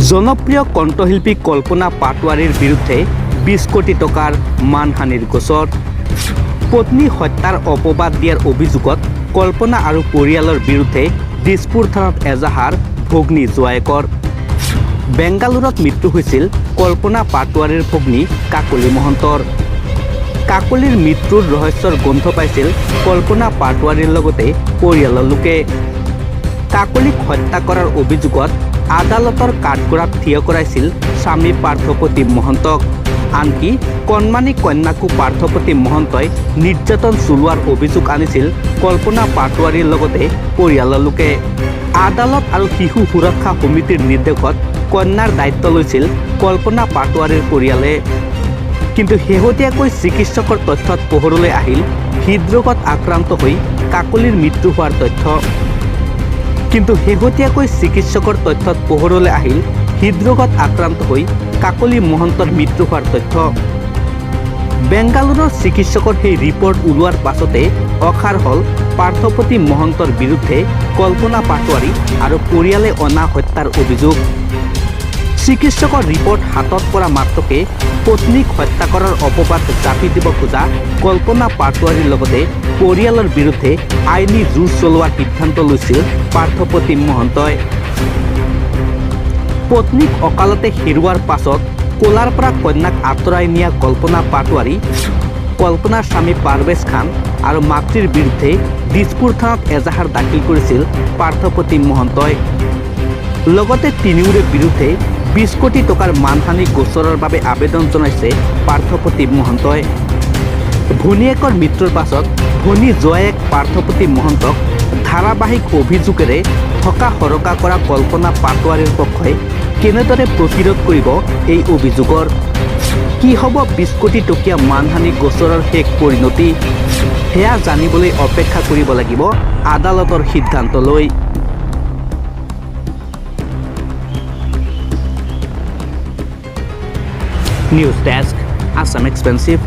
জনপ্ৰিয় কণ্ঠশিল্পী কল্পনা পাটোৱাৰীৰ বিৰুদ্ধে 20 কোটি টকাৰ মানহানিৰ গোচৰ। পত্নী হত্যাৰ অপবাদ দিয়াৰ অভিযোগত কল্পনা আৰু পৰিয়ালৰ বিৰুদ্ধে দিছপুৰ থানাত এজাহাৰ ভগ্নী জোৱায়েকৰ। বেংগালুৰুত মৃত্যু হৈছিল কল্পনা পাটোৱাৰীৰ ভগ্নী কাকলি মহন্তৰ। কাকলিৰ মৃত্যুৰ ৰহস্যৰ গোন্ধ পাইছিল কল্পনা পাটোৱাৰীৰ লগতে পৰিয়ালৰ লোকে। কাকলিক হত্যা কৰাৰ অভিযোগত আদালতৰ কাঠগড়াত থিয় কৰাইছিল স্বামী পাৰ্থপ্ৰতিম মহন্তক। আনকি কণমানি কন্যাকো পাৰ্থপ্ৰতিম মহন্তই নিৰ্যাতন চলোৱাৰ অভিযোগ আনিছিল কল্পনা পাটোৱাৰীৰ লগতে পৰিয়ালৰ লোকে। আদালত আৰু শিশু সুৰক্ষা সমিতিৰ নিৰ্দেশত কন্যাৰ দায়িত্ব লৈছিল কল্পনা পাটোৱাৰীৰ পৰিয়ালে। কিন্তু শেহতীয়াকৈ চিকিৎসকৰ তথ্যত পোহৰলৈ আহিল হৃদৰোগত আক্ৰান্ত হৈ কাকলিৰ মৃত্যু হোৱাৰ তথ্য। কিন্তু শেহতীয়াকৈ চিকিৎসকৰ তথ্যত পোহৰলৈ আহিল হৃদৰোগত আক্ৰান্ত হৈ কাকলি মহন্তৰ মৃত্যু হোৱাৰ তথ্য। বেংগালুৰুৰ চিকিৎসকৰ সেই ৰিপৰ্ট ওলোৱাৰ পাছতে অসাৰ হ'ল পাৰ্থপ্ৰতিম মহন্তৰ বিৰুদ্ধে কল্পনা পাটোৱাৰী আৰু পৰিয়ালে অনা হত্যাৰ অভিযোগ। চিকিৎসকৰ ৰিপৰ্ট হাতত পৰা মাত্ৰকে পত্নীক হত্যা কৰাৰ অপবাদ জাপি দিব খোজা কল্পনা পাটোৱাৰীৰ লগতে পৰিয়ালৰ বিৰুদ্ধে আইনী যুঁজ চলোৱাৰ সিদ্ধান্ত লৈছিল পাৰ্থপ্ৰতিম মহন্তই। পত্নীক অকালতে হেৰুৱাৰ পাছত কোলাৰ পৰা কন্যাক আঁতৰাই নিয়া কল্পনা পাটোৱাৰী, কল্পনাৰ স্বামী পাৰভেজ খান আৰু মাতৃৰ বিৰুদ্ধে দিছপুৰ থানাত এজাহাৰ দাখিল কৰিছিল পাৰ্থপ্ৰতিম মহন্তই। লগতে তিনিওৰে বিৰুদ্ধে 20 কোটি টকাৰ মানহানি গোচৰৰ বাবে আবেদন জনাইছে পাৰ্থপ্ৰতিম মহন্তই। ভনীয়েকৰ মৃত্যুৰ পাছত ভনী জোৱায়েক পাৰ্থপ্ৰতিম মহন্তক ধাৰাবাহিক অভিযোগেৰে থকা সৰকা কৰা কল্পনা পাটোৱাৰীৰ পক্ষই কেনেদৰে প্ৰতিৰোধ কৰিব এই অভিযোগৰ? কি হ'ব 20 কোটি টকীয়া মানহানি গোচৰৰ শেষ পৰিণতি, সেয়া জানিবলৈ অপেক্ষা কৰিব লাগিব আদালতৰ সিদ্ধান্তলৈ। News desk, Assam expensive.